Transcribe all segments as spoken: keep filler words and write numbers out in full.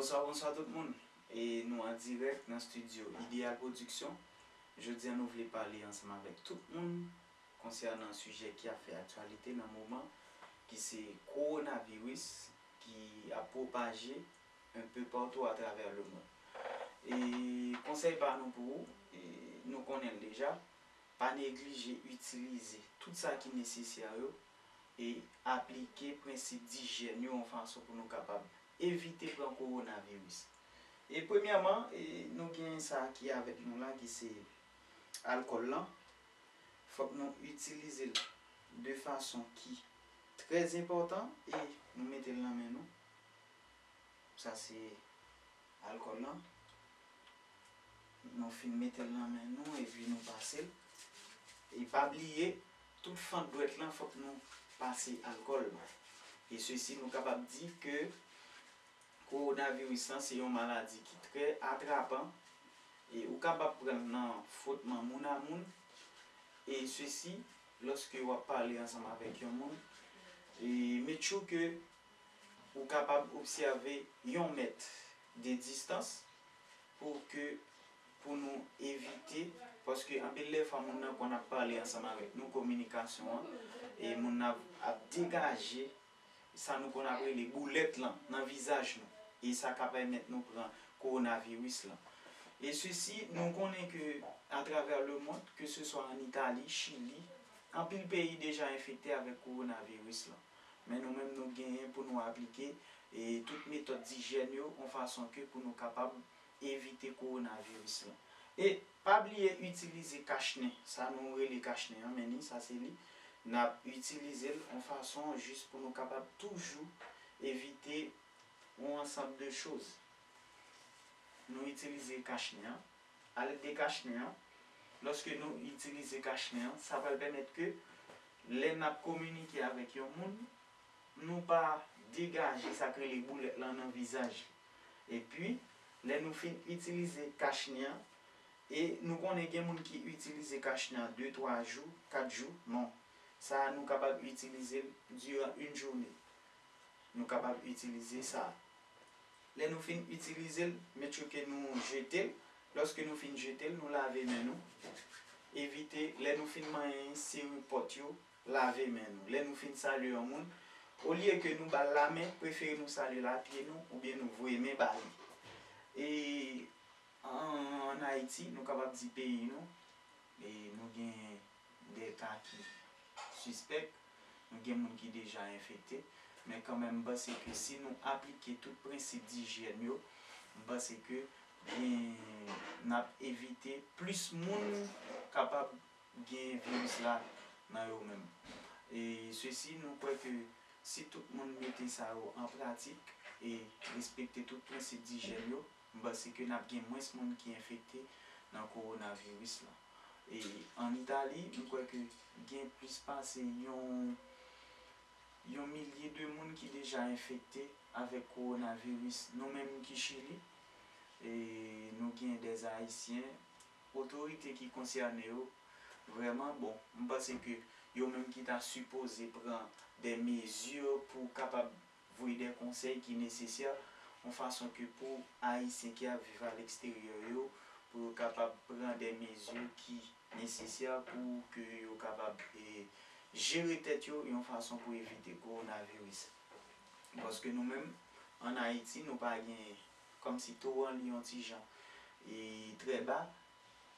Bonswa, bonswa tout moun. E nou an dirèk nan estidyo Ideal Production. Jodi a nou vle pale ansanm avèk tout moun konsènan sijè ki ap fè aktyalite nan moman, ki se kowonaviris ki ap pwopaje un peu partout à travers le monde. E konsèy pa nou pou ou, e nou konnen l deja, pa neglije itilize tout sa ki nesesè yo e aplike prensip dijyèn yo yon fason pou nou kapab evite pran kowonaviris. E premyèman, e nou gen sa ki avèk nou la, ki se alkòl lan. Fòk nou itilize l de fason ki trè enpòtan e nou mete l nan men nou. Sa se alkòl lan. Nou fin mete l nan men nou epi nou pase l. E pa bliye, tout fant dwèt lan fòk nou pase alkòl. E sesi nou kapab di ke kowonaviris lan se yon maladi ki trè atrapan e ou kapab pran l nan fwotman moun a moun. E sesi, lòske w ap pale ansanm avèk yon moun, e make sure ke ou kapab obsève yon mèt de distans pou ke, pou nou evite, paske anpil lè fwa moun nan konn ap pale ansanm avèk nou, kominikasyon an, e moun nan ap, ap degaje sa nou konn ap rele boulèt lan nan vizaj nou, e sa ka pèmèt nou pran kowonaviris lan. E sesi, nou konnen ke atravè lemonn, ke se swa an Itali, Chili, anpil peyi deja enfekte avèk kowonaviris lan. Men nou menm nou genyen pou nou aplike e tout metòd dijyèn yo yon fason ke pou nou kapab evite kowonaviris lan. E pa bliye itilize kachnen, sa nou rele kachnen an, men ni sa se li. N ap itilize l yon fason jis pou nou kapab toujou evite yon ansanm de choz. Nou itilize kachnen an. Alèd de kachnen an, lòske nou itilize kachnen an, sa pral pèmèt ke lè n ap kominike avèk yon moun, nou pa degaje sa k rele boulèt lan nan vizaj li. Epi, lè nou fin itilize kachnen an, e nou konnen gen moun ki itilize kachnen an de, twa jou, kat jou, non. Sa a, nou kapab itilize l diran yon jounen. Nou kapab itilize sa a. Lè nou fin itilize l, make sure ke nou jete l. Lòske nou fin jete l, nou lave men nou. Evite, lè nou fin manyen, sere pòt yo, lave men nou. Lè nou fin salye yon moun, olye ke nou ba l lamen, prefere nou salye l a pye nou oubyen nou voye men ba li. E an, an Ayiti, nou kapab di peyi nou, e nou gen de ka ki sispèk, nou gen moun ki deja enfekte, men kanmenm, m panse ke si nou aplike tout prensip dijyèn yo, m panse ke gen, n ap evite plis moun kapab gen viris la nan yo menm. E sesi, nou kwè ke si tout moun mete sa yo an pratik e respekte tout prensip dijyèn yo, m panse ke n ap gen mwens moun ki enfekte nan kowonaviris lan. E an Itali, m kwè ke gen plis pase yon, yon milye de moun ki deja enfekte avèk kowonaviris. Nou menm ki Chili, e nou gen dè Ayisyen, otorite ki konsène yo, vrèman, bon, m panse ke yo menm ki ta sipoze pran de mezi pou kapab voye de konsèy ki nesesè, yon fason ke pou Ayisyen ki ap viv aleksteryè yo, pou yo kapab pran de mezi ki nesesè pou ke yo kapab, e, jere tèt yo yon fason pou evite kowonaviris. Paske nou menm, an Ayiti, nou pa gen, kòmsi to an li yon ti jan, e, trè ba,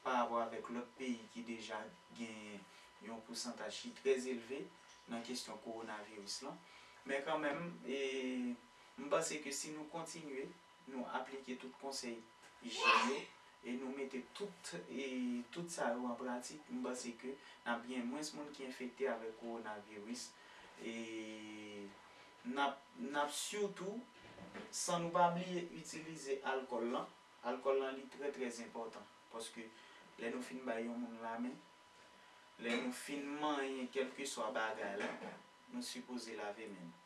pa rapò avèk lòt peyi ki deja gen yon pousantaj ki trè elve nan kesyon kowonaviris lan. Men kanmenm, e, m panse ke si nou kontinye, nou aplike tout konsèy ijyèn yo, e nou mete tout, e, tout sa yo an pratik, m panse ke n ap gen mwens moun ki enfekte avèk kowonaviris. E n ap, n ap sitou, san nou pa bliye itilize alkòl lan, alkòl lan li trè, trè enpòtan, paske lè nou fin bay yon moun lamen, lè nou fin manyen kèlkeswa bagay la, nou sipoze lave men nou.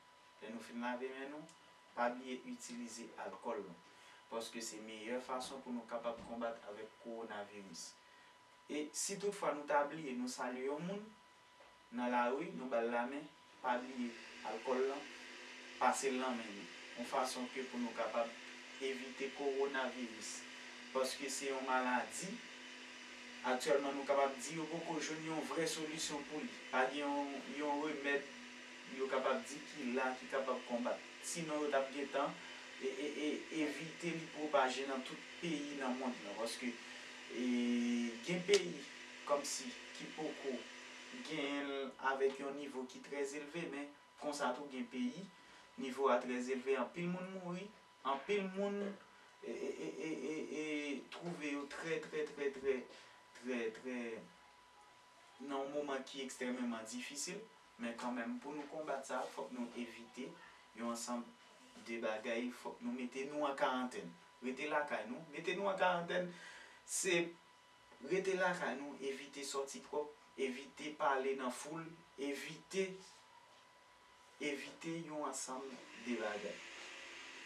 Lè nou fin lave men nou, pa bliye itilize alkòl lan, paske se meyè fason pou nou kapab konbat avèk kowonaviris. E si toutfwa nou ta bliye nou salye yon moun nan lari, nou ba l lamen, pa bliye alkòl lan, pase l nan men nou, yon fason ke pou nou kapab evite kowonaviris, paske se yon maladi. Aktyèlman, nou kapab di yo poko jwenn yon vrè solisyon pou li. Pa gen yon, yon remèd yo kapab di ki la, ki kapab konbat. Sinon, yo t ap gentan e, e, e, evite li pwopaje nan tout peyi nan mond lan. Paske e, gen peyi kòmsi ki poko genyen l avèk yon nivo ki trè elve, men konsa tou gen peyi, nivo a trè elve, anpil moun mouri, anpil moun e, e, e, e, e, e twouve yo trè, trè, trè, trè, trè, trè nan yon moman ki ekstrèmeman difisil, men kanmenm, pou nou konbat sa, fòk nou evite yon ansanm de bagay, fòk nou mete nou an karantèn. Rete lakay nou, mete nou an karantèn, se rete lakay nou, evite sòti twòp, evite pale nan foul, evite, evite yon ansanm de bagay.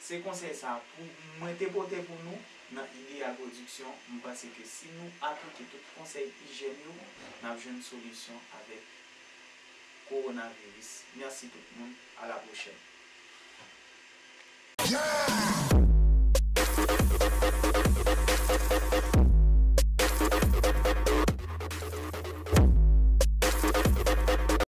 Se konsèy sa pou mwen te pote pou nou nan Ideal Production. M panse ke si nou aplike tout konsèy ijyèn yo, n ap jwenn solisyon avèk kowonaviris. Mèsi tout moun. A la pwochèn.